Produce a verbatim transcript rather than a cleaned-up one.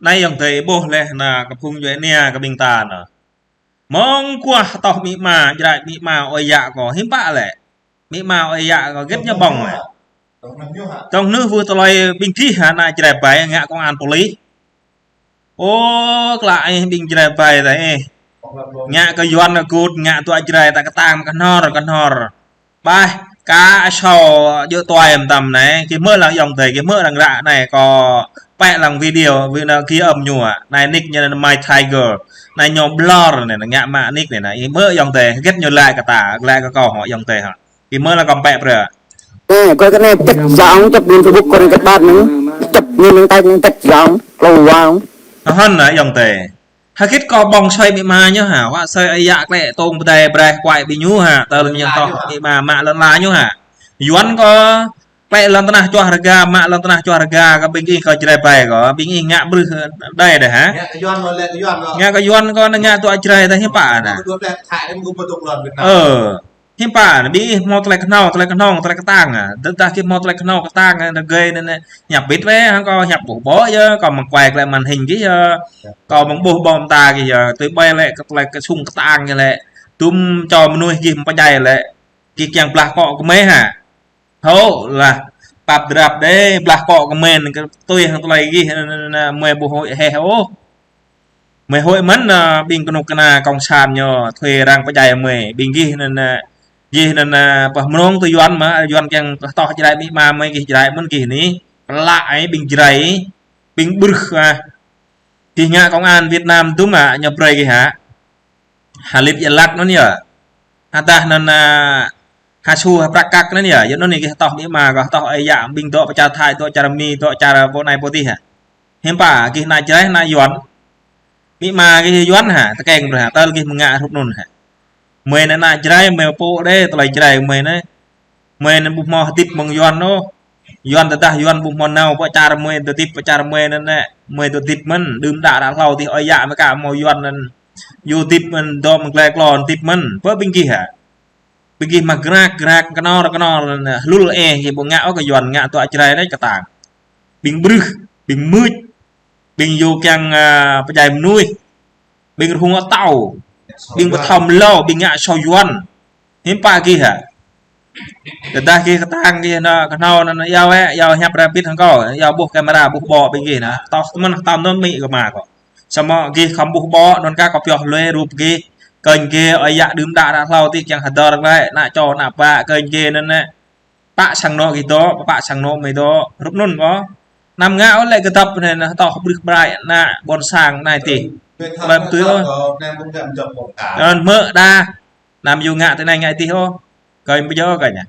Anai ayŏng adơi ƀuh laih anai kơ phung djuai ania kơ ƀing ta anai. Mơ̆ng kuah tŏh amĭ ama, Jrai amĭ ama ơi yă kâo hiư̆m pă lĕ. Amĭ ama ơi yă kâo hơget ñu ƀơ̆ng lĕ. Tŏng nư wơ̆t tơlơi ƀing gih hă anai Jrai ƀai ngă công an polis. Ơ, klă ih ƀing Jrai ƀai ta ih. Ngă kơ Yuan kơ gŭt, ngă tŏ Jrai ta kơtang kơhnor kơhnor. Ƀai, ka asâo djơ̆ tuai mơtam anai, gih hmư̆ lăng ayŏng adơi, gih hmư̆ lăng ră anai kâo pĕ lăng video, video ghi âm ñu. Anai nick ñu anai My Tiger. Anai ñu blur anai, ngă mă nick anai, anai. Ih hmư̆ ayŏng adơi, hơget ñu laĭ kơ ta, laĭ kơ kâo hŏ ayŏng adơi hă. Gih hmư̆ lăng kâo pĕ brơi. Ơ, kơ anai tĕk yŏng, čăp ƀing Facebook kơ anai kơ ƀat anai. Čăp anai anai tĕk yŏng, klâo wang. Hơ̆n anai ayŏng adơi. Hơget kâo ƀơ̆ng asơi amĭ ama ñu hă, wă asơi ơi yă klĕ tông pơdai braih kuai ƀing ñu hă, tơl ñu tŏh amĭ ama mă lŏn la ñu hă. Yuan kâo klĕ lŏn tơnah čuah rơga, mă lŏn tơnah čuah rơga, kơ ƀing ih kơ Jrai ƀai kâo, ƀing ih ngă brưh đơi đơi hă. Ngă kơ Yuan kâo anai ngă tŏ Jrai ta hiư̆m pă anai. Ơ. Hiư̆m pă anai, ƀing ih hmâo tơlơi kơhnâo, tơlơi kơhnong, tơlơi kơtang ah. Tơdah gih hmâo tơlơi kơhnâo kơtang ah, rơgơi anai anai. Hiăp bit wĕ, hăng kâo hiăp ƀuh ƀô̆ yơh, kâo mơ̆ng kuai klĕ màn hình gih yơh. Kâo mơ̆ng ƀuh ƀơ̆ng ta gih yơh, tui ƀai lĕ, kơ tơlơi kơsung kơtang gih lĕ. Tŭm čô mơnuih gih mơ̆ng pơdjai lĕ. Gih kiăng blah akŏ kơ mơi hă. Hŏ lah, pap drap đơi, blah akŏ kơ mơi, kơ tui hăng tơlơi gih, anai anai anai, mơi ƀu huĭ hĕ ôh. Mơi huĭ mơ̆n, anai, ƀing kơnuk kơna cộng sản ñu thuê arăng pơdjai mơi, ƀing gih anai anai, gih anai anai, pơh mơnong tui Yuan mă, Yuan kiăng tŏh Jrai amĭ ama mơi gih Jrai mơ̆n gih anai, pơlă ai ƀing Jrai, ƀing brưh ah. Gih ngă công an Việt Nam tŭm ah, ñu brơi gih hă. Hơlip ia lăk anŭn yơh. Hơdah anŭn, ah, ha su ha prăk kăk anŭn yơh. Yua anŭn anai gih tŏh amĭ ama kâo, tŏh ơi yă, ƀing dŏ pơ čar Thái, dŏ čar Mi, dŏ čar pô anai pô adih hă. Hiư̆m pă gih ană Jrai ană Yuan. Amĭ ama gih Yuan hă, tơkeng brơi hă, tơl gih mơ̆ng ngă hrup anŭn hă. Mơi anai ană Jrai, mơi pô đơi, tơlơi Jrai mơi anai. Mơi anai ƀu hmâo hơdip mơ̆ng Yuan ôh. Yuan tơdah Yuan ƀu hmâo nao pơ čar mơi, tơdip pơ čar mơi anai anai. Mơi tơdip mơ̆n, đưm đă ră hlâo adih ơi yă mơi ka hmâo Yuan anŭn. Yua hơdip mơ̆n, dŏ mơ̆ng glai klô hơdip mơ̆n, pơ ƀing gih hă. Ƀing gih mă grăk grăk, kơnor kơnor, hlŭl eh, gih ƀu ngă ôh kơ Yuan, ngă tŏ Jrai anai kơtang. Ƀing brưh, ƀing mưč, ƀing yua kiăng, ah, pơdjai mơnuih. Ƀing rơhung atâo. Ƀing pơthâo mlâo, ƀing ngă asâo Yuan. Hiư̆m pă gih hă. Tơdah gih kơtang gih anai, kơhnâo anai, anai, iâu wĕ, iâu hiăp rai bit hăng kâo, iâu ƀuh kamera, ƀuh ƀô̆ ƀing gih anai. Tŏh tơmơ̆n, tơmơ̆n amĭ kơ ama kâo. Samơ̆ gih khŏm ƀuh ƀô̆, anŭn kah kâo pioh lui rup gih. Kơnh gih, ơi yă đưm đă ră hlâo adih kiăng hơdơr glaĭ, ană čô, ană bă, kơnh gih anŭn anai. Pă sang anŏ gih dŏ, pă sang anŏ mơi dŏ, hrup anŭn kâo. Anăm ngă ôh lĕ kơdŏp anai, anai tŏh brưh braih, ană ƀôn sang anai adih. Ƀai tui ôh. Anŭn hmư̆ đa. Anăm yua ngă tui anai ngă adih ôh. Kơnh ƀu djơ̆ kơnh ah.